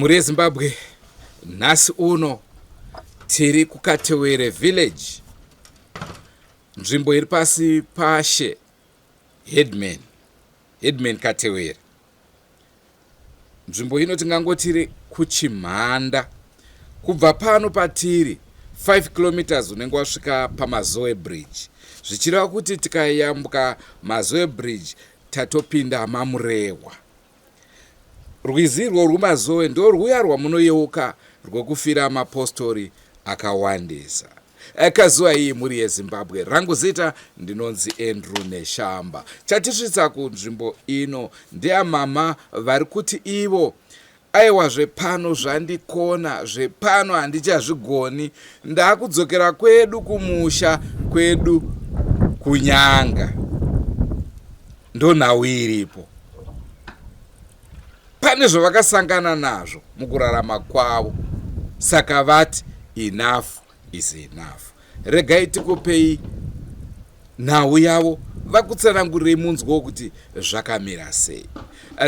Mhuri yeZimbabwe, nhasi uno tiri kuKatewere Village, nzvimbo iri pasi pashe Headman, Headman Katewere. Nzvimbo ino tingangoti iri kuChimhanda. Kubva pano patiri 5 kilometers unenge wasvika paMazoe Bridge, zvichireva kuti tikayambuka Mazoe Bridge tatopinda maMurehwa. Rwizi irwo rwuMazoe ndorwuya rwamunoyeuka rwekufira mapostori akawandisa. Kazuva iyi mhuri yeZimbabwe, rangu zita ndinonzi Andrew Neshamba. Chatisvitsa kunzvimbo ino ndeamama vari kuti ivo aiwa zvepano zvandikona, zvepano handichazvigoni, ndakudzokera kwedu kumusha kwedu kuNyanga. Ndonhau iripo. Pane zvavakasangana nazvo mukurarama kwavo saka vati enough is enough. Regai tikupei nhau yavo vakutsanangurirei munzwewo kuti zvakamira sei.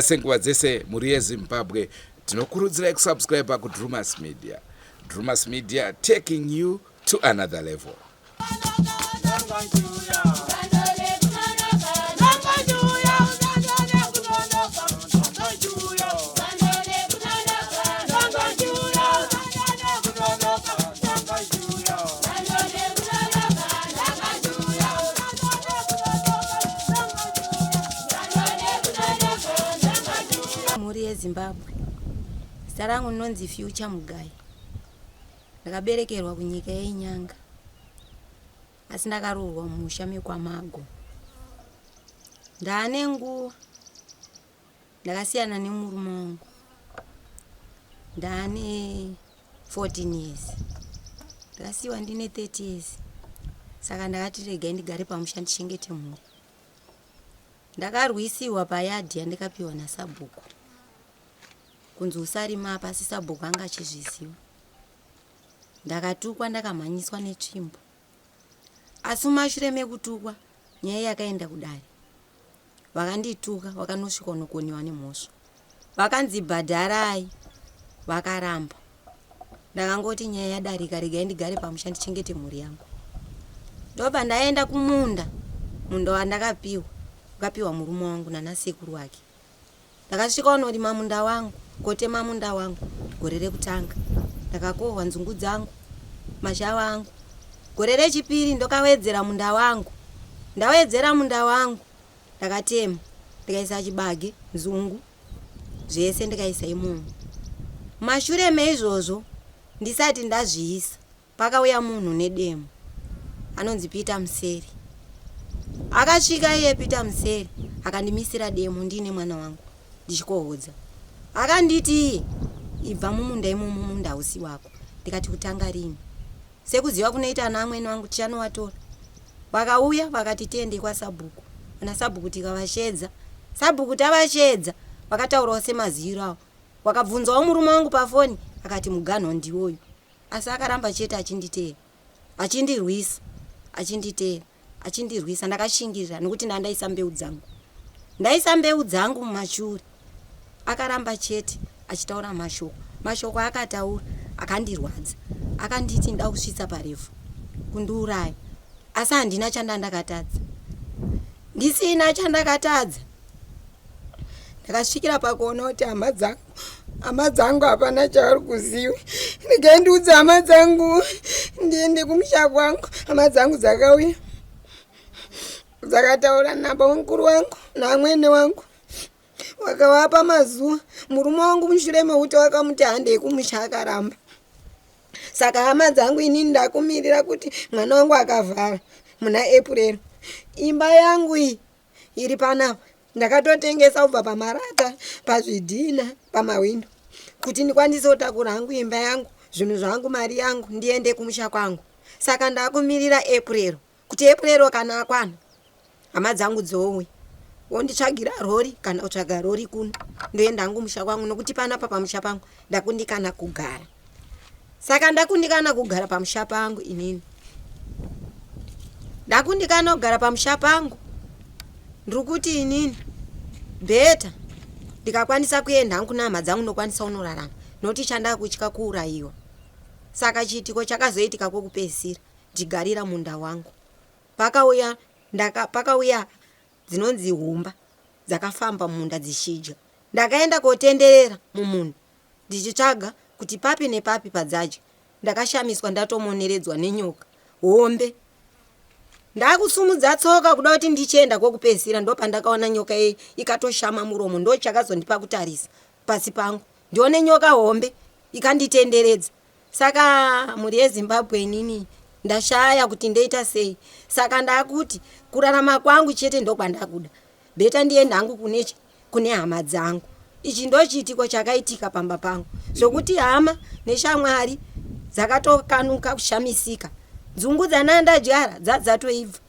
Senguva dzese mhuri yeZimbabwe tinokurudzirai kusubscribe kuDrewmas Media. Drewmas Media taking you to another level. Mhuri yeZimbabwe, zita rangu ndinonzi Future Mugayi. Ndakaberekerwa kunyika yeInyanga asi ndakaroorwa mumusha mekwaMago. Ndaane nguva ndakasiyana nemurume wangu ndaane 14 years ndakasiyiwa ndine 30 years saka ndakati regai ndigare pamusha ndichengete mhuri. Ndakarwisiwa payadhi yandikapiwa nasabhuku kunzi usarima apa asi sabhuku anga achizviziva. Ndakatukwa ndakamhanyiswa netsvimbo asi mumashure mekutukwa nyaya yakaenda kudare. Vakandituka vakanosvika unokoniwa nemhosva. Vakanzi bhadharai vakaramba. Ndakangoti nyaya yadarika regai ndigare pamusha ndichengete mhuri yangu. Ndobva ndaenda kumunda, munda wandakapiwa ukapiwa murume wangu nanasekuru wake. Ndakasvika unorima munda wangu, kotema munda wangu gore rekutanga. Ndakakohwa nzungu dzangu, mashawa angu. Gore rechipiri ndokawedzera munda wangu. Ndawedzera munda wangu ndakatema ndikaisa chibage, nzungu zvese ndikaisa imomo. Mashure meizvozvo ndisati ndazviisa Pakauya munhu nedemo anonzi Peter Museri. Akasvika iye Peter Museri akandimisira demo ndiine mwana wangu ndichikohodza. Akanditi iye ibva mumunda imomo munda hausi wako. Ndikati kutanga rini? Sekuziva kunoita ana amwene wangu tichanovatora. Vakauya vakati tiende kwasabhuku. Ana sabhuku tikavashedza. Sabhuku tavashedza vakataurawo semaziviro avo. Wakabvunzawo murume wangu pafoni akati muganho ndiwoyu. Asi akaramba chete achinditeera, achindirwisa, achinditeera, achindirwisa. Ndakashingirira nokuti ndandaisa mbeu dzangu, ndaisa mbeu dzangu mumashure. Akaramba chete achitaura mashoko, mashoko akataura akandirwadza, akanditi nda kusvitsa parefu kundiuraya, asi handina chandandakatadza, ndisina chandakatadza. Ndakasvikira pakuona kuti hama dzangu hama dzangu hapana chavari kuziva. Regai ndiudze hama dzangu ndiende kumusha kwangu. Hama dzangu dzakauya dzakataura nababa mukuru wangu naamwene wangu wakavapa mazuva. Murume wangu mushure mekuti wakamuti handei kumusha akaramba. Saka hama dzangu inini ndakumirira kuti mwana wangu akavhara muna April. Imba yangu iyi iri panapa ndakatotengesa kubva pamarata pazvidhina pamahwindo kuti ndikwanise kutakura hangu imba yangu zvinhu zvangu mari yangu ndiende kumusha kwangu saka ndakumirira april kuti april kana akwana hama dzangu dzouya wonditsvagira rori kana kutsvaga rori kuno ndoenda hangu musha kwangu nokuti panapa pamusha pangu ndakundikana kugara Saka ndakundikana kugara pamusha pangu inini. Ndakundikana kugara pamusha pangu. Ndiri kuti inini better ndikakwanisa kuenda hangu nehama dzangu ndokwanisa unorarama. Nokuti chandakutya kuurayiwa. Saka chiitiko chakazoitika kwekupedzisira ndichigarira munda wangu. Pakauya ndaka pakauya dzinonzi humba dzakafamba mumunda dzichidya. Ndakaenda kotenderera mumunda ndichitsvaga kuti papi nepapi padzadya. Ndakashamiswa ndatomoneredzwa nenyoka hombe. Ndakusumudza tsoka kuda kuti ndichienda kwekupedzisira ndopandakaona nyoka iyi ikatoshama muromo ndochakazondipa kutarisa pasi pangu ndione nyoka hombe ikanditenderedza. Saka mhuri yeZimbabwe inini ndashaya kuti ndoita sei saka ndakuti kurarama kwangu chete ndokwandakuda beta ndiende hangu kune kune hama dzangu ichi ndochiitiko chakaitika pamba pangu zvokuti hama neshamwari dzakatokanuka kushamisika nzungu dzanandadyara dzadzatoibva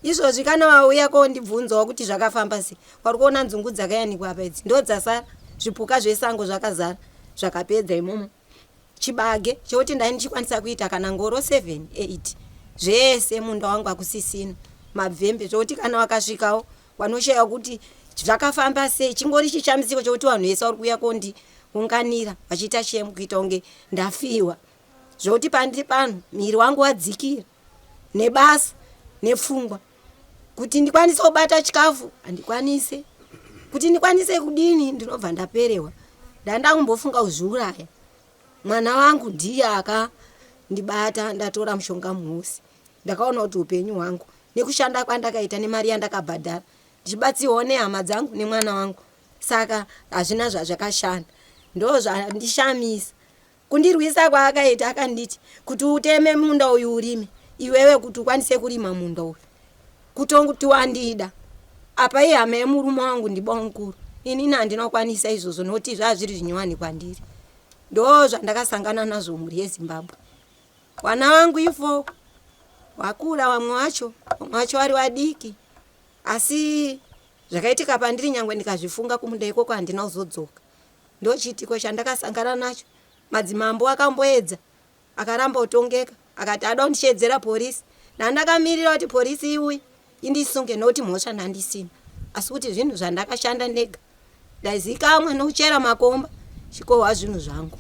izvozvi kana wauya kondibvunzawo kuti zvakafamba sei wari kuona nzungu dzakayanikwa apa idzi ndodzasara zvipuka zvesango zvakazara zvakapedza imomo chibage chekuti ndai ndichikwanisa kuita kana ngoro 7 8 zvese munda wangu hakusisina mabvembe zvekuti kana wakasvikawo wanoshaya kuti zvakafamba sei chingori chichamisiko chekuti vanhu vese vari kuuya kondiunganira vachiita shemu kuita kunge ndafiwa zvekuti pandiri pano miri wangu wadzikira nebasa nepfungwa kuti ndikwanise kubata chikafu handikwanise kuti ndikwanise kudini ndinobva ndaperewa ndandakumbofunga kuzviuraya mwana wangu ndiye akandibata ndatora mushonga muhosi ndakaona kuti upenyu hwangu nekushanda kwandakaita nemari yandakabhadhara ndichibatsirwawo nehama dzangu nemwana wangu saka hazvina zvazvakashanda ndozvandishamisa Kundirwisa kwaakaita akanditi kuti uteme munda uyu urime iwewe kuti ukwanise kurima munda uyu kutoti wandida apa ihama yemurume wangu ndibamukuru inini handina kukwanisa izvozvo nokuti zvaa zviri zvinyowani kwandiri ndo zvandakasangana nazvo mhuri yezimbabwe vana vangu ifo wakura vamwe wacho vamwe wacho vari vadiki asi zvakaitika pandiri nyangwe ndikazvifunga kumunda ikoko handina kuzodzoka Ndochiitiko chandakasangana nacho. Madzimambo akamboedza akaramba kutongeka akati ada kundishedzera porisi. Ndandakamirira kuti porisi iuye indisunge nokuti mhosva ndandisina asi kuti zvinhu zvandakashanda ndega ndaizikamwa nokuchera makomba chikohwa zvinhu zvangu.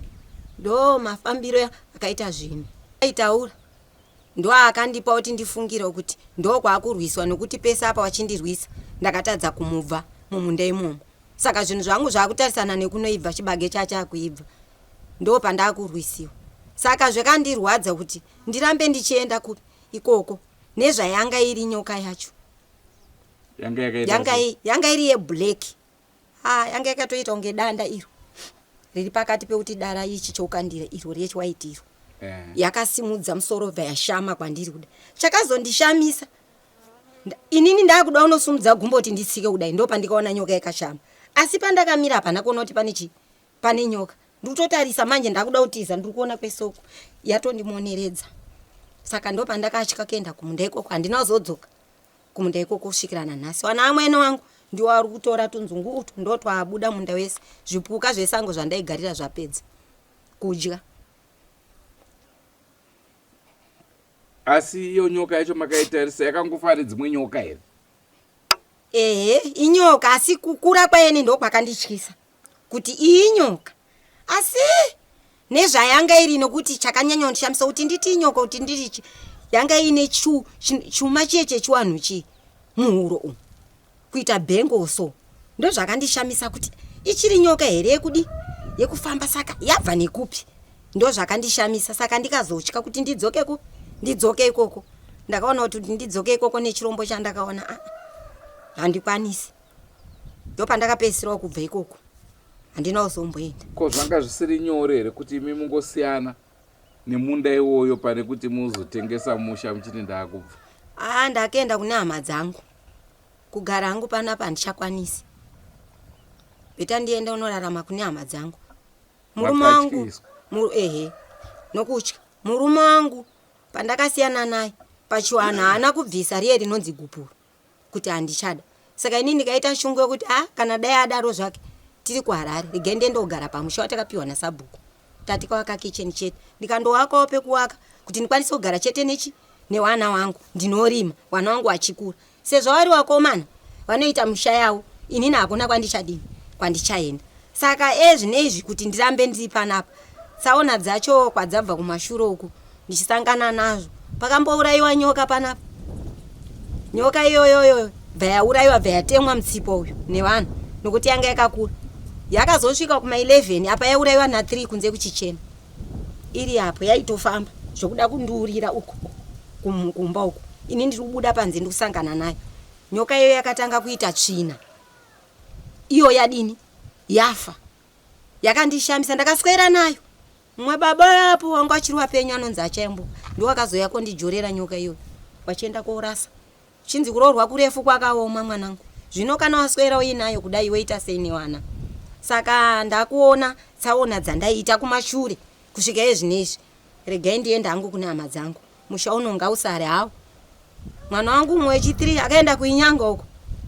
Ndo mafambiro akaita zvinhu. Aitaura ndoakandipa kuti ndifungire kuti ndokwakurwiswa nokuti pese apa wachindirwisa ndakatadza kumubva mumunda imomo. Saka zvinhu zvangu zvakutarisana nekunoibva chibage chachakuibva ndopandakurwisiwa. Saka zvakandirwadza kuti ndirambe ndichienda kupi ikoko nezvayanga iri nyoka yacho. Yanga yakaita Yanga sei? i- yanga iri yeblack. Ah, yanga yakatoita kunge danda iro riri pakati pekuti dara ichi choukandira iro rechiwaiti iro. Eh. Yakasimudza musoro bva yashama kwandiri kuda. Chakazondishamisa Inini ndakuda unosumudza gumbo kuti nditsike kudai ndopandikaona nyoka yakashama asi pandakamira hapana kuona kuti pane chii pane nyoka ndikutotarisa manje ndakuda kutiza ndiri kuona kwesoko yatondimoneredza saka ndopandakatya kuenda kumunda ikoko handina kuzodzoka kumunda ikoko kusvikira nanhasi wana amwene wangu ndiwo ari kutora tunzungu utwu ndotwabuda munda wese zvipuka zvesango zvandaigarira zvapedza kudya Asi iyo nyoka yacho makaitarisa yakangofana nedzimwe nyoka here? Ehe, inyoka asi kukura kwayeni ndokwakandityisa kuti iyi inyoka. Asi nezvayanga iri nokuti chakanyanya kundishamisa kuti nditi inyoka kuti nditi chi yanga iine chu, chuma chiye chechiwanhu chii muhuro umu. Kuita bhengo so ndozvakandishamisa kuti ichiri nyoka here yekudi yekufamba saka yabva nekupi ndozvakandishamisa saka ndikazotya kuti ndidzoke ku ndidzoke ikoko ndakaona kuti ndidzoke ikoko nechirombo chandakaona a handikwanisi ndopandakapedzisirawo kubva ikoko handina kuzomboenda Ko zvanga zvisiri nyore here kuti imi mungosiyana nemunda iwoyo pane kuti muzotengesa musha muchiti ndaakubva? Aa ndakaenda kune hama dzangu Kugara hangu panapa handichakwanisi. Beta ndiende unorarama kune hama dzangu. Murume wangu mu, ehe nokutya. Murume wangu pandakasiyana naye pachiwanhu haana kubvisa riye rinonzi gupuro kuti handichada. Saka ini ndikaita shungu yokuti ah kana dai adaro zvake tiri kuHarare regai ndiende kugara pamusha watakapiwa nasabhuku. Tatikawaka kitchen chete ndikandowakawo pekuwaka kuti ndikwanise kugara chete nechi newana wangu ndinorima wana wangu wachikura Sezvo vari vakomana vanoita musha yavo inini hakuna kwandichadini kwandichaenda. Saka ezvi neizvi kuti ndirambe ndiri panapa. Tsaona dzacho kwadzabva kumashure uku ndichisangana nazvo. Pakambourayiwa nyoka panapa. Nyoka iyoyoyo bva yaurayiwa bva yatemwa mutsipo uyu nevanhu nokuti yanga yakakura. Yakazosvika kuma 11 apa yaurayiwa na 3 kunze kuchichena. Iri apo yaitofamba zvokuda kundiurira uku kumba uku. Ini ndiri kubuda panze ndikusangana nayo. Nyoka iyoyo yakatanga kuita tsvina. Iyo yadini? Yafa. Yakandishamisa ndakaswera nayo. Mumwe baba apo wanga achiri wapenyu anonzi Achaimbuka ndiwo akazouya kondijorera nyoka iyoyo vachienda korasa. Chinzi kuroorwa kurefu kwakaoma mwanangu. Zvino kana waswera uinayo kudai woita sei nevana? Saka ndakuona tsaona dzandaiita kumashure kusvika iye zvinezvi. Regai ndiende hangu kune hama dzangu. Musha uno ngausare hawo. Mwana wangu umwe wechi3 akaenda kuInyanga uko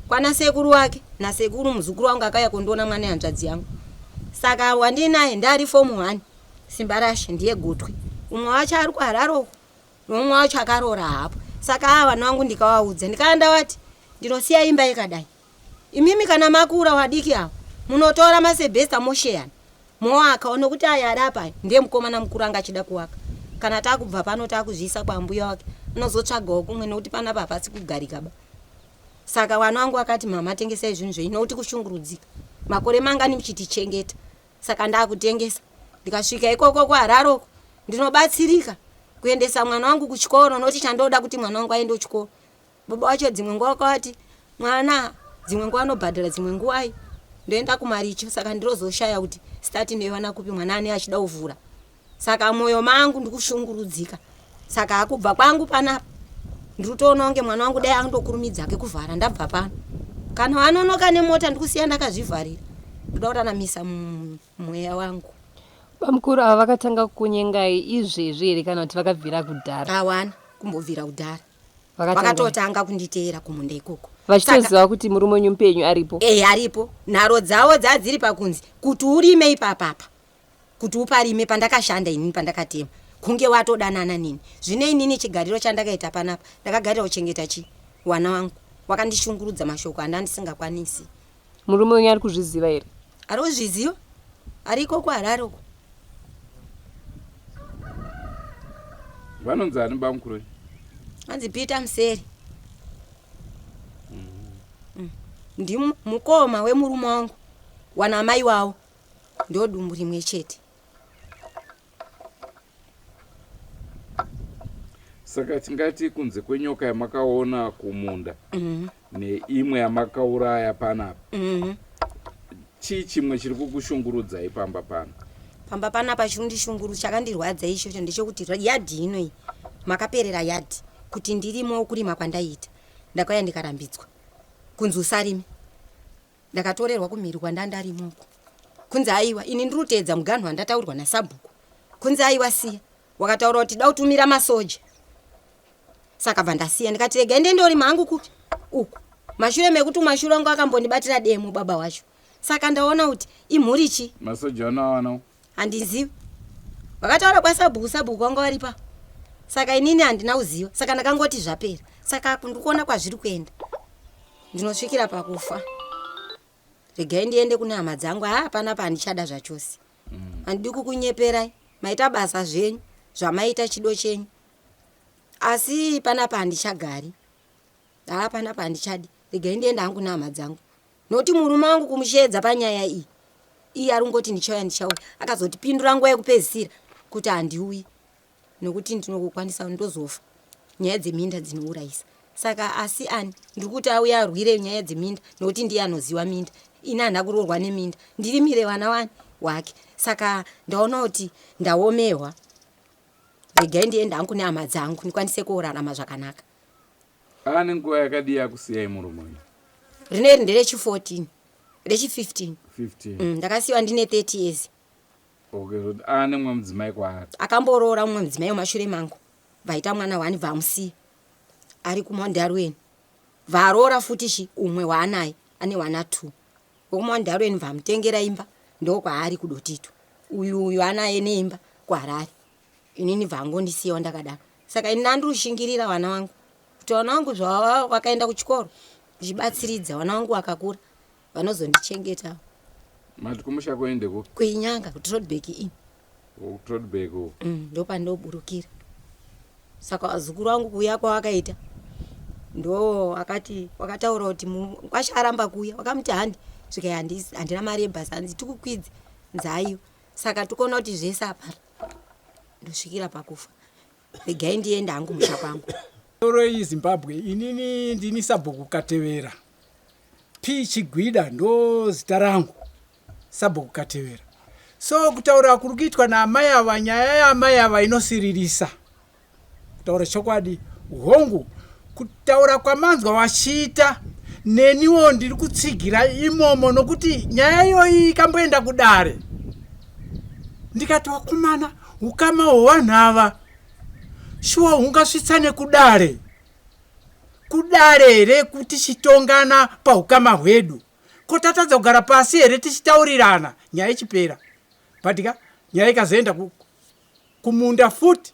kwana sekuru wake nasekuru muzukuru wangu akauya kundiona mwana wehanzvadzi yangu. Saka wandinaye ndari form 1 Simbarashe ndiye gotwe. Umwe wacho ari kuHarare uko nomumwe wacho akaroora hapo. Saka ava vana vangu ndikavaudza ndikava ndavati ndinosiya imba yakadai. Imimi kana makura wadiki ava munotora masebhesta mosheyana Mowakawo nokuti aya ari apa aya ndiye mukomana mukuru anga achida kuwaka. Kana takubva pano takuzviisa kwaambuya wake anozotsvagawo kumwe nokuti panapa hapasi kugarika ba. Saka wana wangu akati mama tengesai zvinhu zvenyu nokuti kushungurudzika. Makore mangani muchitichengeta. Saka ndakutengesa. Ndikasvika ikoko kuHarare uko ndinobatsirika kuendesa mwana wangu kuchikoro nokuti chandoda kuti mwana wangu aende kuchikoro. Baba wacho dzimwe nguva wakavati mwana dzimwe nguva anobhadhara dzimwe nguva ndoenda kumaricho saka ndirozoshaya kuti start ndoiwana kupi mwana ane achida kuvhura saka mwoyo mangu ndikushungurudzika saka akubva kwangu panapa ndiri kutoona kunge mwana wangu dai andokurumidza ke kuvhara ndabva pano kana wanonoka nemota ndikusiya ndakazvivharira ndoda kuranamisa mweya wangu. Bamukuru ava vakatanga kukunyengai izvezvi here kana kuti vakabvira kudhara? Hawana kumbobvira kudhara. Vakatotanga kunditeera kumunda ikoko vachitoziva kuti murume wenyu mupenyu aripo. E aripo. Nharo dzavo dzadziri pakunzi kuti urime ipapapa kuti uparime pandakashanda inini pandakatema kunge watodanana nini. Zvino inini chigariro chandakaita panapa ndakagarira kuchengeta chi wana wangu wakandishungurudza mashoko andandisingakwanisi. Murume wenyu ari kuzviziva here? Ari kuzviziva ariko kuHarare uko. Vanonzi ani bamukuru? Anzi Peter Museri. Ndi mukoma wemurume wangu wana amai wavo ndo dumbu rimwe chete. Saka tingati kunze kwenyoka yamakaona kumunda neimwe yamakauraya panapa chii chimwe chiri kukushungurudzai pamba pano? Pamba panapa chiri kundishungurudza chakandirwadza ichocho ndechekuti yadhi ino iyi makaperera yadhi kuti ndirimo kurima kwandaiita ndakauya ndikarambidzwa kunzi usarime. Ndakatorerwa kumhiri kwandandarimo uko kunzi aiwa ini ndiri kuteedza muganhu wandataurwa nasabhuku kunzi aiwa siya wakataura kuti da kutumira masoja saka bva ndasiya ndikati regai ndendorima hangu kupi uku mashure mekuti mashure angu akambondibatira demo baba wacho saka ndaona kuti imhuri chi masoja anoawanawo handizivi vakataura kwasabhuku sabhuku vanga varipa saka inini handina kuziva saka ndakangoti zvapera saka ndikuona kwazviri kuenda ndinosvikira pakufa regai ndiende kune hama dzangu haa panapa handichada zvachose handidi kukunyeperai maita basa zvenyu zvamaita chido chenyu asi panapa handichagari haa panapa handichadi regai ndiende hangu nehama dzangu nokuti murume wangu kumusheedza panyaya iyi iye ari kungoti ndichauya ndichauya akazotipindura nguva yekupedzisira kuti handiuyi nokuti ndinokukwanisa ndozofa nyaya dzeminda dzinourayisa saka asi ani ndiri kuti auye arwire nyaya dzeminda nokuti ndiye anoziva minda ini handina kuroorwa neminda ndirimire vana wani wake saka ndaona kuti ndaomerwa regai ndiende hangu nehama dzangu ndikwanise kurarama zvakanaka. Ane nguva yakadii akusiyai murume uyu? Rineri nderechi 14 rechi 15. 15. Ndakasiyiwa ndine 30 years. Okay, so ane mumwe mudzimai kwaari. Akamboroora mumwe mudzimai wemashure mangu vaita mwana wani bvamusiya ari kuMondarweni. Varoora futi chi umwe waanaye ane wana 2. WekuMondarweni bvamutengera imba ndokwaari kuDotito. Uyu uyu anaye neimba kuHarare. Inini bvangondisiyawo ndakadaro. Saka ini ndandirushingirira vana vangu kuti vana vangu zvavakaenda kuchikoro ndichibatsiridza vana vangu vakakura vanozondichengeta. Mati kumusha kwenyu ndekupi? Kuinyanga kuTrodbek in. KuTrodbek uko. Ndopandoburukira. Saka vazukuru vangu kuuya kwavakaita ndo akati wakataura kuti mukwasha aramba kuuya wakamuti handi svikai handina mari yebhasi hanzi tikukwidze nzaiyo saka tikuona kuti zvese apa ndosvikira pakufa regai ndiende hangu musha kwangu. Toroi Zimbabwe inini ndini sabhuku Katevera P Chigwida ndo zita rangu sabhuku Katevera so kutaura kuri kuitwa naamai ava nyaya yaamai ava inosiririsa kutaura chokwadi hongu kutaura kwamanzwa wachiita neniwo ndiri kutsigira imomo nokuti nyaya iyoyi ikamboenda kudare ndikati wakomana ukama hwevanhu ava shuwa hungasvitsane kudare kudare here tichitongana paukama hwedu ko tatadza kugara pasi here tichitaurirana nyaya ichipera but ka nyaya ikazoenda kumunda futi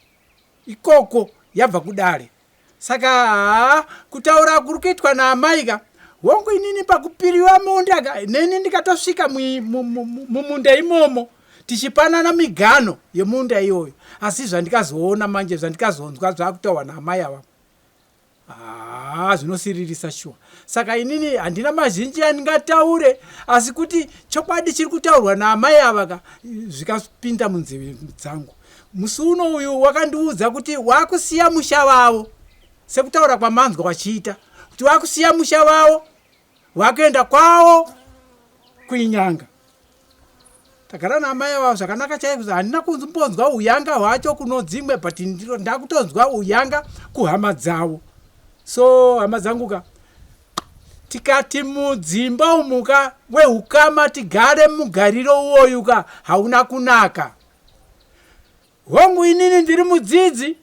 ikoko yabva kudare saka haa kutaura kuri kuitwa naamai ka hongu inini pakupiriwa munda ka neni ndikatosvika mumunda imomo tichipanana migano yemunda iyoyo asi zvandikazoona manje zvandikazonzwa zvakutaurwa naamai ava Haa zvinosiririsa shuwa. Saka inini handina mazhinji andingataure asi kuti chokwadi chiri kutaurwa naamai ava ka zvikapinda munzeve dzangu. Musi uno uyu wakandiudza kuti wakusiya musha wavo sekutaura kwamanzwa wachiita kuti wakusiya musha wavo wakuenda kwavo kuinyanga. Tagara naamai ava zvakanaka chaizvo handina kumbonzwa uyanga hwacho kunodzimwe but ndakutonzwa uyanga kuhama dzavo so hama dzangu ka tikati mudzimba umuka wehukama tigare mugariro uwoyu ka hauna kunaka Hongu inini ndiri mudzidzi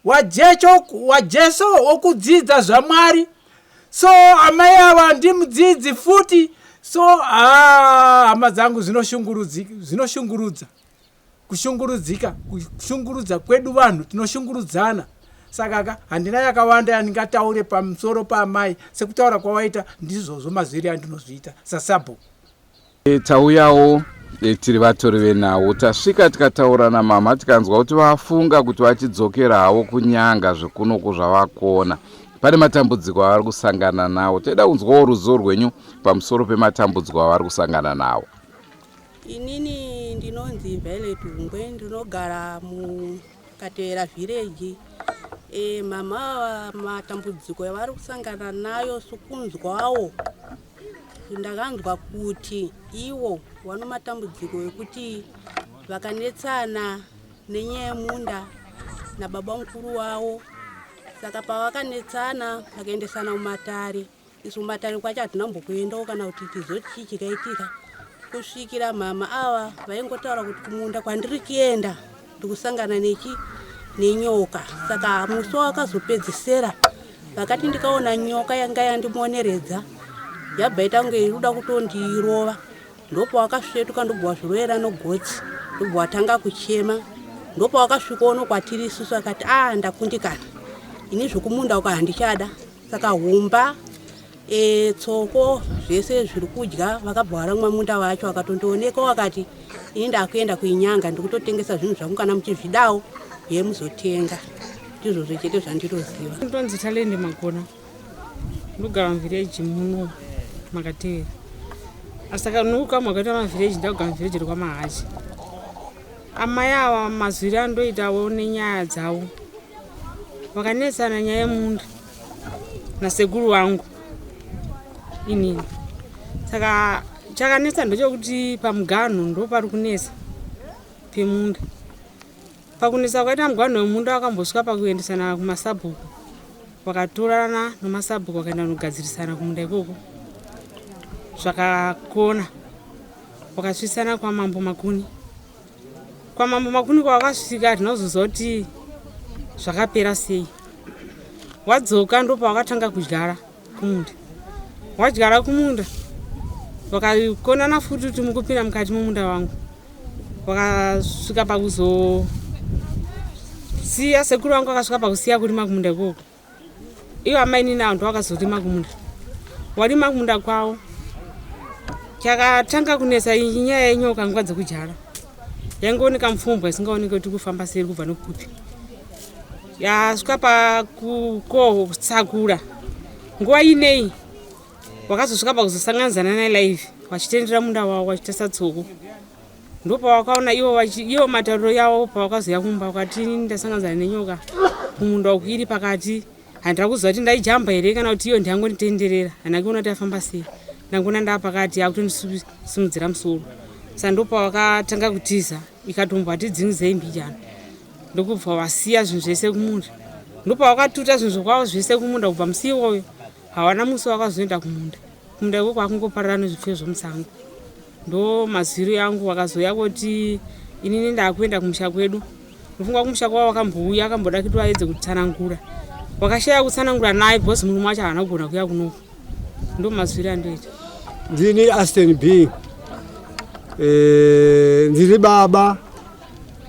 waJecho waJesu wokudzidza zvaMwari so amai ava ndimudzidzi futi so haa hama dzangu zvinoshungurudza kushungurudzika kushungurudza kwedu vanhu tinoshungurudzana saka ka handina yakawanda yandingataure pamusoro paamai sekutaura kwawaita ndizvozvo mazwiri andinozviita sasabhuku E, tauyawo e, tiri vatori venhau tasvika tikataura namama tikanzwa kuti vafunga kuti vachidzokera havo kunyanga zvekunoku zvavakona pane matambudziko avari kusangana nawo toida kunzwawo ruzivo rwenyu pamusoro pematambudziko avari kusangana nawo inini ndinonzi violet hungwe ndinogara mukatevera vhireji e, mama ava matambudziko avari kusangana nayo sokunzwawo Ndakanzwa kuti iwo wano matambudziko ekuti vakanetsana nenyaya yemunda nababa mukuru wavo saka pavakanetsana vakaendesana mumatare isu mumatare kwacho hatina kumbokuendawo kana kuti tizoti chii chikaitika kusvikira mama ava vaingotaura kuti kumunda kwandiri kuenda ndikusangana nechi nenyoka saka musi wawakazopedzesera vakati ndikaona nyoka yanga yandimoneredza yabva ita kunge iri kuda kutondirova ndopawakasvetuka ndobva wazvirovera nogotsi ndobva watanga kuchema ndopawakasvikawo nokwatiri isusu akati a ah, ndakundikana ini zvekumunda uko handichada saka humba E, tsoko zvese zviri kudya vakabva varamwa munda wacho akatondooneka wakati ini ndakuenda kuinyanga ndikutotengesa zvinhu zvangu kana muchizvidawo ye muzotenga ndizvozvo chete zvandinoziva ndonzi talende magona ndogara muvhireji muno makatevera asaka nokukama wakaita mavhireji ndakugara muvhireji rekwamahachi Amai ava mazwiro andoitawo nenyaya dzavo vakanetsana nyaya yemunda nasekuru vangu inini saka chakanetsa ndechekuti pamuganho ndopari kunetsa pemunda pakunetsa kwakaita muganho wemunda wakambosvika pakuendesana kumasabhuku vakatorana nomasabhuku vakaenda kunogadzirisana kumunda ikoko zvakakona Wakasvitsana kwamambo Makuni. Kwamambo Makuni kwawakasvika hatina kuzoziva kuti zvakapera sei. Wadzoka ndopawakatanga kudyara kumunda. Wadyara kumunda vakakonana futi kuti mukupinda mukati memunda wangu. Wakasvika pakuzosiya sekuru vangu vakasvika pakusiya kurima kumunda ikoko. Ivo amainini avo ndovakazorima kumunda. Warima kumunda kwavo. Chakatanga kunetsa inyaya yenyoka nguva dzekudyara. Yaingooneka mupfumbwa isingaoneki kuti kufamba sei kubva nekupi. Yasvika pakukotsakura nguva inei wakazosvika pakuzosanganidzana nalive vachitendera munda wavo vachitesa tsoko. Ndopawakaona ivo ivo matauriro yavo pawakazoya kumba wakati ndasanganidzana nenyoka kumunda uku iri pakati. Handina kuziva kuti ndaijamba here kana kuti iyo ndiyangonditenderera. Handina kuona kuti yafamba sei. Ndangoona ndapakati yakutondisimudzira musoro. Saka ndopawakatanga kutiza ikatombwa tidzingidzei mbijana. Ndokubva wasiya zvinhu zvese kumunda. Ndopawakatuta zvinhu zvokwavo zvese kumunda kubva musi iwoyo. Hawana musi wakazoenda kumunda. Kumunda ikoko kwakungoparara nezvipfuyo zvomusango. Ndo mazwiro yangu wakazouya koti inini ndakuenda kumusha kwedu. Ndofunga kumusha kwavo wakambouya akamboda kuti vaedze kutsanangura. Wakashaya kutsanangura naye because murume wacho haana kugona kuuya kunoku. Ndo mazwiro andoita. Ndini Aston B. Eh, ndiri baba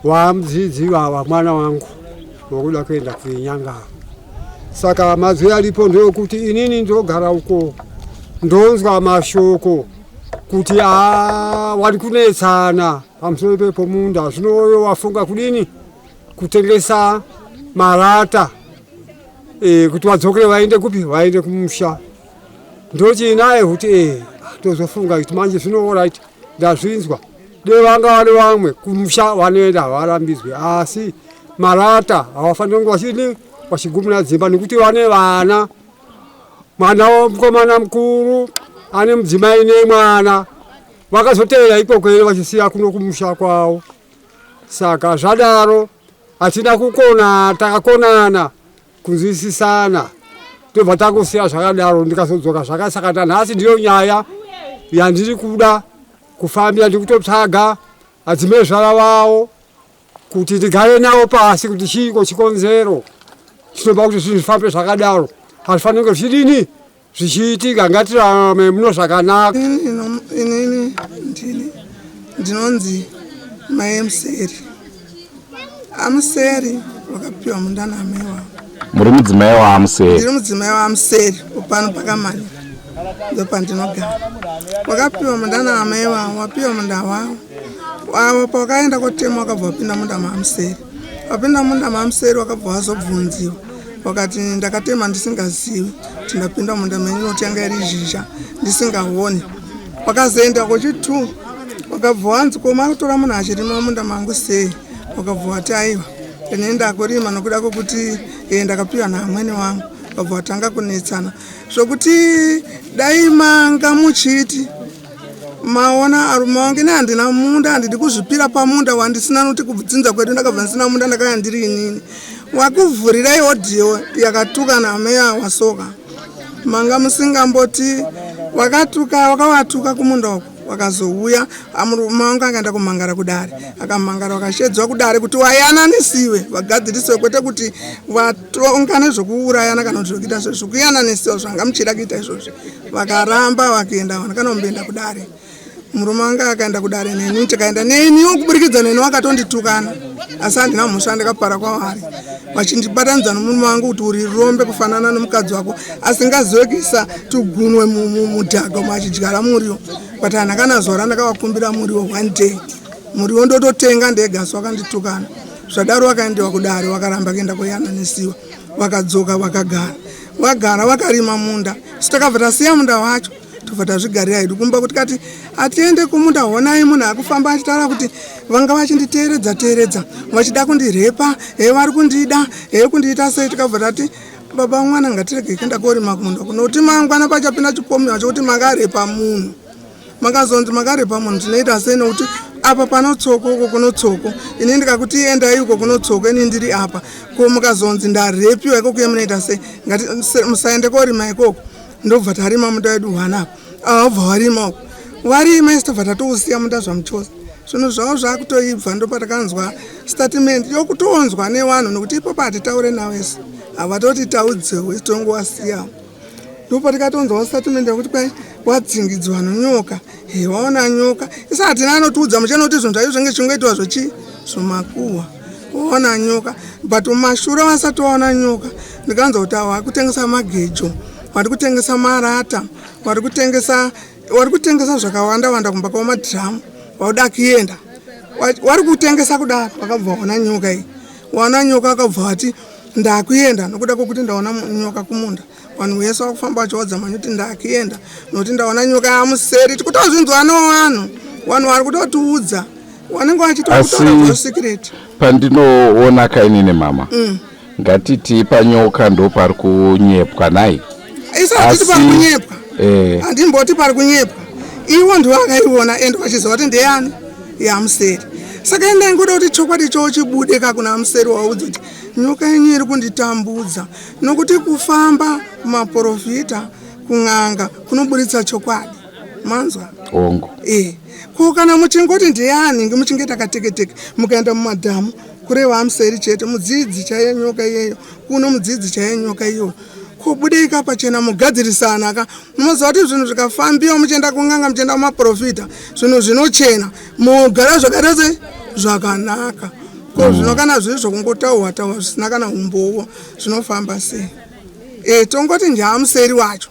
wamudzidzi wawa mwana wangu wokuda kuenda kuinyanga. Saka mazwi aripo ndeyokuti inini ndogara uko ndonzwa mashoko kuti aa wari kunetsana pamusoro pepomunda zvino uyo wafunga kudini kutengesa marata e, kuti wadzokere vaende kupi vaende kumusha ndochiinaye kuti e tozofunga kuti manje zvino orit ndazvinzwa de vanga vari vamwe kumusha vanoenda havarambidzwe asi marata havafaniri kunge vachidini vachigumira dzimba nekuti vane vana mwana womukomana mukuru ane mudzimai nemwana Vakazotevera ikoko here vachisiya kuno kumusha kwavo. Saka zvadaro hatina kukona, takakonana kunzwisisana tobva tangosiya zvakadaro ndikazodzoka zvaka saka nanhasi ndiyo nyaya yandiri kuda kufambira ndikutotsvaga adzimezvara vavo kuti ndigare navo pasi kuti chiiko chikonzero chinopa kuti zvinhu zvifambe zvakadaro hazvifaniri kunge zvichidini zvichiitika ngatirarame muno zvakanaka. Inini ndini ndinonzi mai Museri. Amuseri wakapiwa munda naamai wavo. Muri mudzimai waAmuseri? Ndiri mudzimai waAmuseri pano pakamanya ndopandinogara. Wakapiwa munda naamai wavo, wapiwa munda wavo. Avo pawakaenda kotema wakabva wapinda munda maamuseri. Wapinda munda maamuseri wakabva wazobvunziwa wakati ndakatema ndisingazivi kuti ndapinda munda menyu nokuti yanga iri zhizha ndisingaoni. Wakazoenda kuchi2 wakabva wanzi ko makutora munhu achirima munda mangu sei? Wakabva wati aiwa ini ndakurima nokuda kwokuti eh, ndakapiwa naamwene wangu. Wabva watanga kunetsana zvokuti dai manga muchiti maona arume wangu ini handina munda handidi kuzvipira pamunda wandisina nokuti kudzinza kwedu ndakabva ndisina munda ndakauya ndiri inini wakuvhurirai odhiyo yakatuka nameya wasoka manga musingamboti wakatuka wakawatuka kumunda uko wakazouya murume wangu akaenda kumhangara kudare akamhangara wakashedzwa kudare kuti wayananisiwe vagadzirisiwe kwete kuti vatongane zvekuurayana kana kuti zvekuita zvekuyananisiwa zvanga muchida kuita izvozvi vakaramba vakuenda vanhu kana kumboenda kudare murume wanga akaenda kudare neni tikaenda neniwo kuburikidza neni wakatonditukana asi handina mhosva ndakapara kwavari vachindibatanidza nomurume wangu kuti uri rombe kufanana nomukadzi wako asingazive kuisa tugunwe mudhaga umo achidyara muriwo but hana kana zuva randakavakumbira muriwo one day muriwo ndototenga ndega asi wakanditukana zvadaro wakaendewa kudare wakaramba kuenda koyananisiwa vakadzoka vakagara vagara vakarima munda isu takabva tasiya munda wacho tobva tazvigarira hedu kumba kuti kati atiende kumunda honai munhu akufamba achitaura kuti vanga vachinditeeredza teeredza vachida kundirepa he vari kundida he kundiita sei tikabva tati baba mwana ngatirege kuenda korima kumunda kunokuti mangwana pachapinda chipomiwa chokuti makarepa munhu makazonzi makarepa munhu tinoita sei nokuti apa panotsoko uko kunotsoko ini ndikakuti endai uko kunotsoko ini ndiri apa ko mukazonzi ndarepiwa ikoko uye munoita sei ngati musaende korima ikoko ndobva tarima munda wedu hwana apa awabva warima uko warima isi tobva tatousiya munda zvamuchose zvinhu zvavo zvakutoibva ndopatakanzwa statement yokutoonzwa nevanhu nokuti ipopo hatitaure navo isu havatoti taudzewo isu tongowasiyawo ndopatikatonzwawo statement yekuti kwai wadzingidzwa nonyoka he waona nyoka isu hatina anotiudza muchena kuti zvinhu zvacho zvinge chingoitwa zvochii zvomakuhwa waona nyoka but mumashure vasati waona nyoka ndikanzwa kuti awa kutengesa magejo vari kutengesa marata vari kutengesa Wari kutengesa zvakawanda wanda kumba kwavo madhiramu wauda kuenda wari kutengesa kudaro wakabva waona nyoka iyi waona nyoka wakabva wati ndakuenda nokuda kwokuti ndaona nyoka kumunda vanhu vese vakufamba vachiwadza mhanya kuti ndakuenda nokuti ndaona nyoka yamuseri tikutozvinzwa novanhu vanhu vari kutotiudza vanenge vachitotaura secret pandinoona kainini mama mm. Ngatiti panyoka ndopari kunyepwa nai. Isu hatiti pari kunyepwa. Eh. Handimboti pari kunyepwa. Iwo ndiwo akaiona and vachiziva kuti ndeyani yamuseri. Saka endai ngoda kuti chokwadi choo chibude ka kuna museri waudza kuti nyoka yenyu iri kunditambudza nokuti kufamba kumaporofita kun'anga kunoburitsa chokwadi. Manzwa? Hongu. Eh. Ko kana muchingoti ndeyani ngemuchinge takateketeke mukaenda mumadhamu kureva amuseri chete mudzidzi chaiye nyoka iyeyo kuno mudzidzi chaiye nyoka iyoyo kubudeika pachena mugadzirisana ka munoziva kuti zvinhu zvikafambiwa muchienda kun'anga muchienda kumaprofita zvinhu zvinochena mugara zvakaita sei zvakanaka ko mm. zvino kana zviri zvokungotaurwa taurwa zvisina kana umbowo zvinofamba sei e tongoti nje amuseri wacho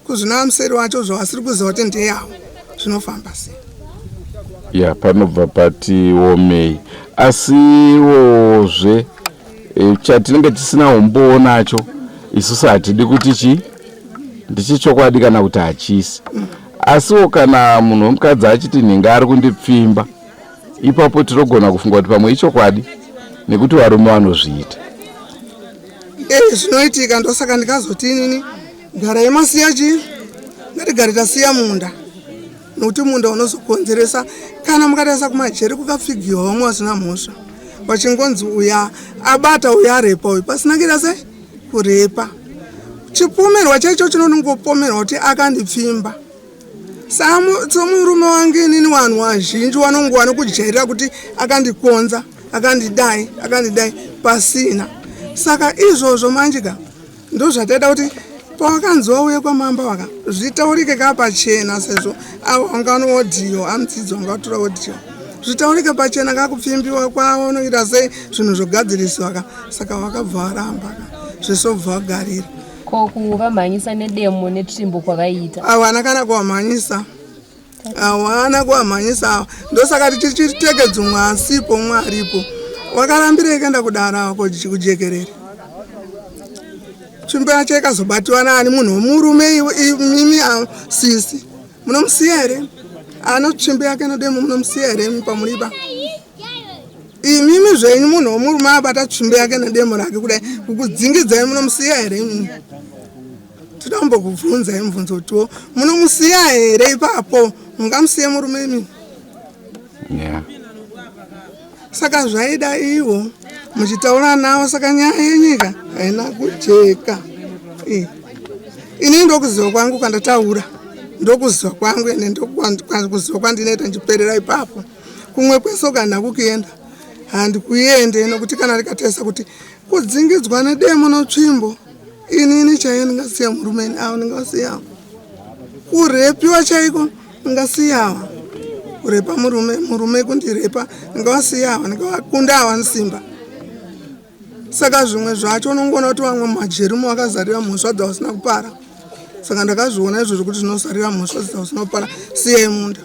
Kuzvina museri wacho zvavasiri kuziva kuti ndeyawo zvinofamba sei. Ya panobva pati womei asiwozve e, chatinenge tisina umbowo nacho isusu hatidi kuti chi ndichichokwadi kana kuti hachisi asiwo kana munhu wemukadzi achiti nhinga ari kundipfimba ipapo tinogona kufunga kuti pamwe ichokwadi nekuti varume vanozviita e zvinoitika ndosaka ndikazoti inini Garai masiya chii? Ngatigare tasiya munda nokuti munda unozokonzeresa kana mukatarisa kumajeri kukapfigiwa vamwe vasina mhosva vachingonzi uya abata uya arepa uyu pasina kuita sei kurepa chipomerwa chaicho chinonongopomerwa kuti akandipfimba Semurume wangu inini vanhu vazhinji vanonguva nekujairira kuti akandikonza akandidai akandidai pasina saka izvozvo manje ka ndozvataida kuti pavakanzi vauye kwamamba vaka zvitaurike ka pachena sezvo avo vanga vane odhiyo amudzidzi vanga vatora odhiyo zvitaurike pachena ka kupfimbiwa kwavo unoita sei zvinhu zvogadzirisiwa ka saka vakabva varamba ka zvesobva vagarira Ko kuvamhanyisa nedemo netsvimbo kwavaiita? Hawana kana kuvamhanyisa. Hawana kuvamhanyisa ava. Ndosaka tichitekedza umwe asipo umwe aripo. Wakarambirei kuenda kudara ava kujekerere? Tsvimbo yacho ikazobatiwa naani munhu wemurume imimi sisi munomusiya here? Ano tsvimbo yake nedemo munomusiya here imi pamuripa? Imimi zvenyu munhu womurume abata tsvimbo yake nedemo rake kudai kukudzingidzai munomusiya here imimi? Toda kumbokubvunzai mubvunzo utiwo munomusiya here ipapo mungamusiye murume imimi? Yeah. Saka zvaida iwo muchitaura navo saka nyaya yenyika haina kujeka. Eh. Ini ndokuziva kwangu kwandataura ndokuziva kwangu ende ndokuziva kwandinoita ndichiperera ipapo. Kumwe kwese ukanha kukuenda handikuende nokuti kana ndikatarisa kuti kudzingidzwa nedemo notsvimbo inini chaiye ndingasiya murume ini avo ndingasiyawo kurepiwa chaiko ndingasiyawa kurepa murume murume kundirepa ndingavasiyawa ndingavakunda awa nesimba Saka zvimwe zvacho unongoona kuti vamwe mumajeri umo vakazarira mhosva dzavasina kupara. Saka ndakazviona izvozvo kuti zvinozarira mhosva dzavasina kupara. Siyai munda.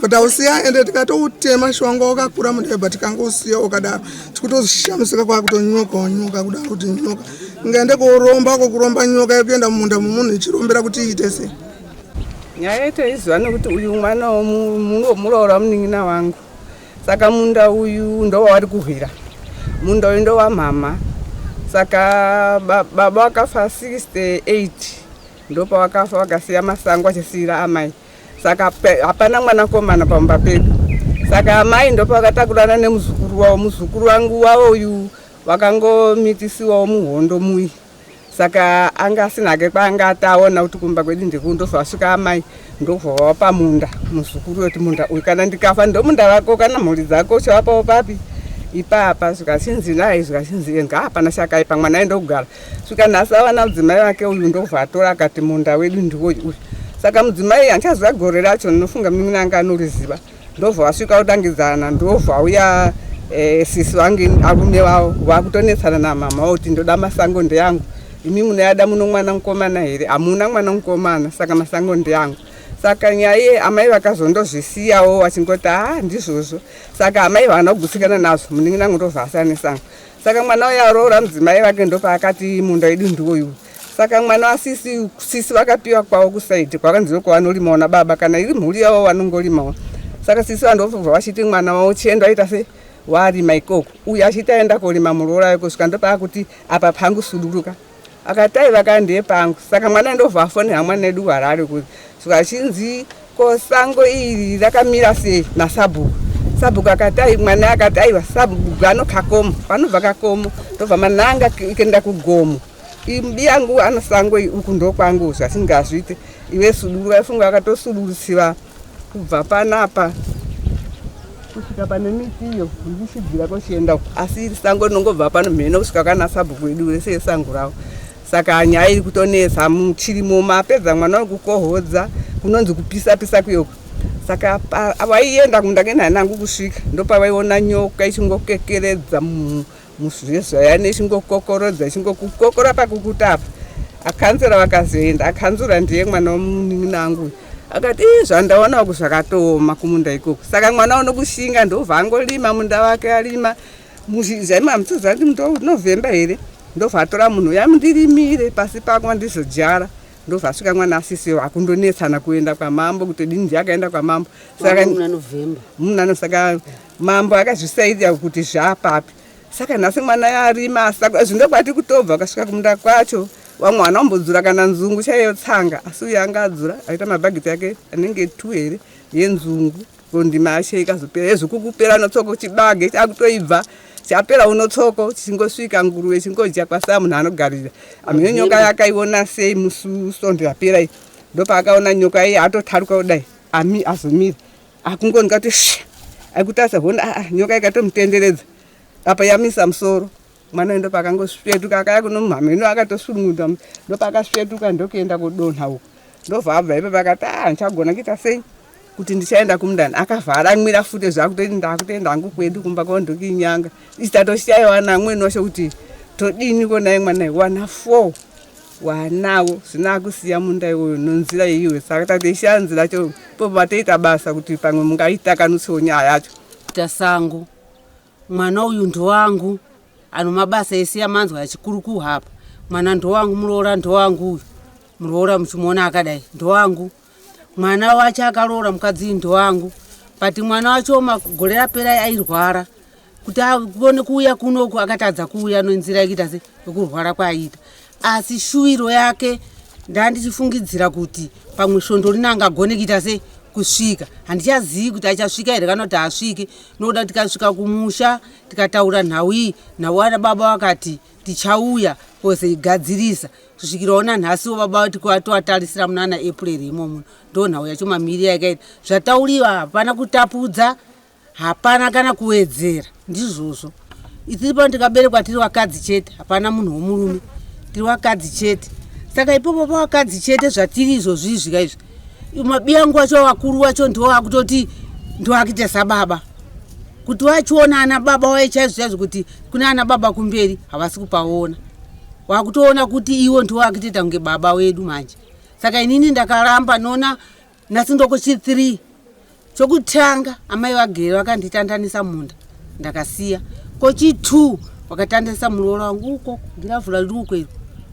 But ausiya ende tikatoutema shiwanga wakakura munda but tikangousiya wakadaro tikutoshamisika kwakutonyoka wanyoka kudaro kuti nyoka ingaende koromba ko kuromba nyoka yekuenda mumunda memunhu ichirombera kuti iite sei. Nyaya yetoiziva nekuti uyu mwana womuroora munin'ina wangu Saka munda uyu ndowavari kurwira, munda uyu ndowamhamha. Saka baba vakafa 68 ndopavakafa vakasiya masango achisiira amai. Saka hapana mwanakomana pamba pedu. Saka amai ndopavakatakurana nemuzukuru wavo, muzukuru wangu wavo uyu vakangomitisiwawo muhondo muyi. Saka anga asina hake kwaanga ati aona kuti kumba kwedu ndikuno ndobva vasvika amai ndobva vavapa munda muzukuru woti munda uyu kana ndikafa ndomunda wako kana mhuri dzako uchavapawo papi ipapa zvikachinzi naye zvikachinzi enga hapana chakaipa mwana aenda kugara svika nhasi ava namudzimai wake uyu ndobva atora akati munda wedu ndiwoyu uyu saka mudzimai handichaziva gore racho ndinofunga munin'ina anga anoriziva Ndobva vasvika kutangidzana ndobva uya eh, sisi vangu arume vavo vakutonetsana namama voti ndoda masango ndeyangu imi munoyada muno mwana mukomana here hamuna mwana mukomana saka masango ndeyangu. Saka nyaya iye amai vakazondozvisiyawo vachingoti haa ndizvozvo. Saka amai havana kugutsikana nazvo, munin'ina angu ndobva asiyana nesango. Saka mwana uyo aroora mudzimai vake ndopaakati munda wedu ndiwoyu. Saka mwana wasisi sisi vakapiwa kwavo kusaidi kwakanzi ndokwavanorimawo nababa kana iri mhuri yavo vanongorimawo. Saka sisi vandobva vachiti mwana wavo chienda waita sei warima ikoko uyu achiti aenda korima muroora wake kusvika ndopaakuti apa pangu suduruka. Akati aiva ka ndiye pangu saka mwana ndobva afonera mwana edu kuHarare kuti svika achinzi ko sango iri rakamira sei nasabhuku. Sabhuku akati ai mwana akati aiwa sabhuku ano kakomo panobva kakomo ndobva mananga kuenda kugomo yangu ano sango iyi uku ndokwangu zvasingazviite iwe suduru vaifunga vakatosudurutsiva kubva panapa kusvika pane miti iyo ndichibvira kochienda uko asi sango rinongobva pano mheno kusvika kana sabhuku wedu rese yesango ravo saka nyaya iri kutonetsa muchirimo mapedza mwana wekukohodza kunonzi kupisa pisa kuyoko saka vaienda kumunda kenhanangu kusvika ndopavaiona nyoka ichingokekeredza Muzvezvayani ichingokokorodza ichingokukokora pakukuta apa. Akanzura vakazoenda, akanzura ndiye mwana wemunin'ina wangu uyu. Akati ii zvandaona uku zvakatooma kumunda ikoko. Saka mwana unokushinga ndobva angolima munda wake arima. Muzhizha hamutoziva kuti munda unovhemba here? Ndobva atora munhu uya mundirimire pasi pako ndizodyara. Ndobva asvika mwana asisiwo akundonetsana kuenda kwamambo kutodini ndiye akaenda kwamambo. Saka muna saka Mambo akazvisairira kuti zvapapi. Saka nhasi mwana yarima asaka zvino kwati kutobva akasvika kumunda kwacho vamwe vana vambodzura kana nzungu chaiyo tsanga asi uyo anga adzura aita mabhageti ake anenge two here yenzungu ndima yacho ikazopera yezvekukupera notsoko chibage chakutoibva chapera uno tsoko chichingosvika nguruve chingodya kwasaya munhu anogarira amene nyoka yakaiona sei musi svondo yapera iyi ndopaakaona nyoka iye atotaruka kudai ami azomira Akungonzwa kuti she akutarisa hona aa nyoka ikatomutenderedza apa yamisa musoro mwana uyu ndopakangosvetuka akaya kunomhameno akatosununguta ndopakasvetuka ndokuenda kudonha uko ndobva abva ipapo akati a ndichagona kuita sei kuti ndichaenda kumundani akavhara amwira futi zvakutoti ndakutoenda hangu kwedu kumba kwondokinyanga isi tatoshaiwa namwene wacho kuti todini ko naye mwana wana four Wanawo zvino akusiya munda iwoyo nonzira iyiwe saka tatoishaya nzira yacho ipo matoita basa kuti pamwe mungaitakanutsewo nyaya yacho. Tasango mwana uyu ndowangu ano mabasa ese amanzwa achikurukuhwa apa mwana ndowangu muroora ndowangu uyu muroora muchimuona akadai ndowangu mwana wacho akaroora mukadzi ndowangu but mwana wacho gore rapera airwara kuti akone kuuya kunoku akatadza kuuya nenzira yekuita se yekurwara kwaaiita asi shuwiro yake ndandichifungidzira kuti pamwe svondo rino angagone kuita se kusvika handichazivi kuti achasvika here kana kuti haasviki nokuda tikasvika kumusha tikataura nhau iyi nhau ana baba vakati tichauya kozoigadzirisa kusvikirawo nanhasiwo baba vati toatarisira munana april imomuno ndo nhau yacho mamiri yakaita zvatauriwa hapana kutapudza hapana kana kuwedzera ndizvozvo itiri pano tikaberekwa tiri vakadzi chete hapana munhu womurume tiri vakadzi chete saka ipopo pavakadzi chete zvatiri izvozvi izvika izvi mabiyangu wacho vakuru wacho ndiwo akutoti ndiwo akuita sababa kuti wachiona ana baba waye chaizvo chaizvo kuti kune ana baba kumberi havasi kupaona wakutoona kuti iwo ndiwo akutoita kunge baba wedu manje saka inini ndakaramba noona nhasi ndokuchi 3 chokutanga amai vagere vakanditandanisa munda ndakasiya kochi 2 vakatandanisa muroora wangu uko giravhura riri uko iro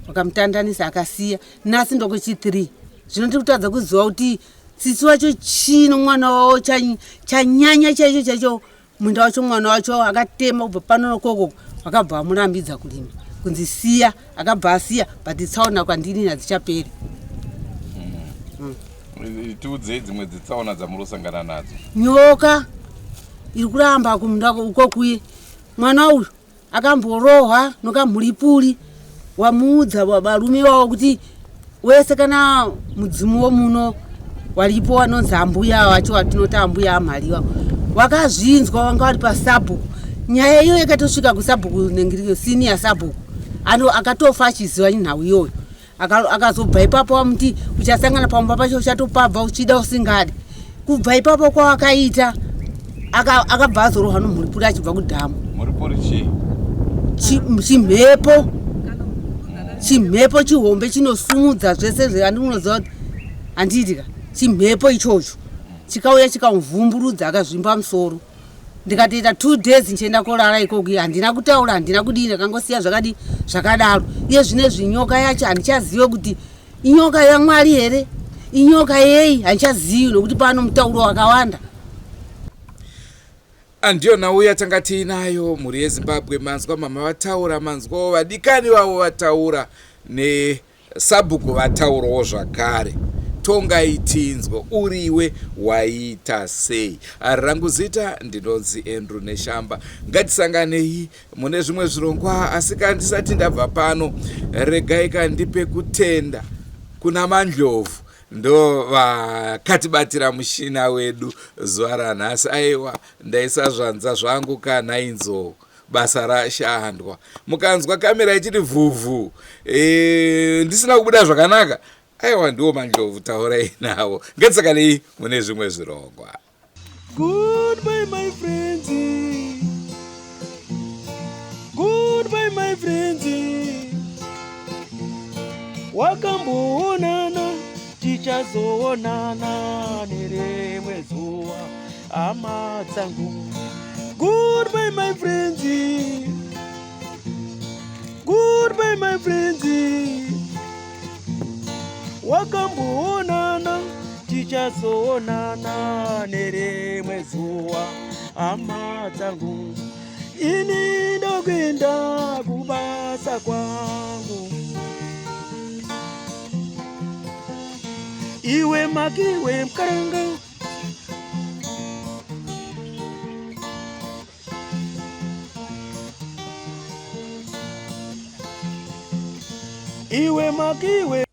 vakamutandanisa akasiya nhasi ndokuchi 3 zvino ndiri kutadza kuziva kuti tsitsi wacho chii nomwana wavo chanyanya chaicho chaicho munda wacho mwana wacho akatema kubva pano nokoko vakabva vamurambidza kurima kunzi siya akabva asiya but tsaona kwandiri hadzichaperi mm. Tiudzei dzimwe dzetsaona dzamuri kusangana nadzo. Nyoka iri kuramba kumunda uko kuye mwana uyu akamborohwa nokamhuripuri wamuudza varume vavo kuti wese kana mudzimu womuno waripo wanonzi ambuya wacho watinoti ambuya amhariwa wakazvinzwa wanga wari pasabhuku nyaya iyoyo ikatosvika kusabhuku nengiriyo senior sabhuku ano akatofa achiziva nhau iyoyo akazobva ipapo wamuti uchasangana pamumba pacho uchatopabva uchida usingadi kubva ipapo kwawakaita akabva azorohwa nomhuripuri achibva kudhamu mhuripuri chii chimhepo chimhepo chihombe chinosumudza zvese zveandi munoziva kuti handiitika. Chimhepo ichocho chikauya chikamuvhumburudza akazvimba musoro. Ndikatoita 2 days ndichienda korara ikoko, handina kutaura, handina kudii, ndakangosiya zvakadii zvakadaro. Iye zvinezvi nyoka yacho handichazive kuti inyoka yaMwari here, inyoka yei, handichazivi nokuti pano mutauro wakawanda. Andiyo nhau yatanga tiinayo mhuri yeZimbabwe. Manzwa mama vataura, manzwawo vadikani vavo vataura, nesabhuku vataurawo zvakare. Tongai tinzwe, uriwe waiita sei? Rangu zita ndinonzi Andrew Neshamba. Ngatisanganei mune zvimwe zvirongwa, asi kana ndisati ndabva pano, regai kandipe kutenda kuna Mandlovu, ndo vakatibatira mushina wedu zuva ranhasi. Aiwa, ndaisa zvanza zvangu kana inzou, basa rashandwa. Mukanzwa kamera ichiti vhuvhu, ndisina kubuda zvakanaka, aiwa, ndiwo Mandlovu, taurai navo. Ngatisakanei mune zvimwe zvirongwa. Goodbye my friends. Goodbye my friends. Wakamboonana, tichazoonana nerimwe zuva, hama dzangu. Goodbye my friends. Goodbye my friends. Wakamboonana, tichazoonana nerimwe zuva, hama dzangu. Ini ndokuenda kubasa kwangu. Iwe makiwe mukaranga. Iwe makiwe.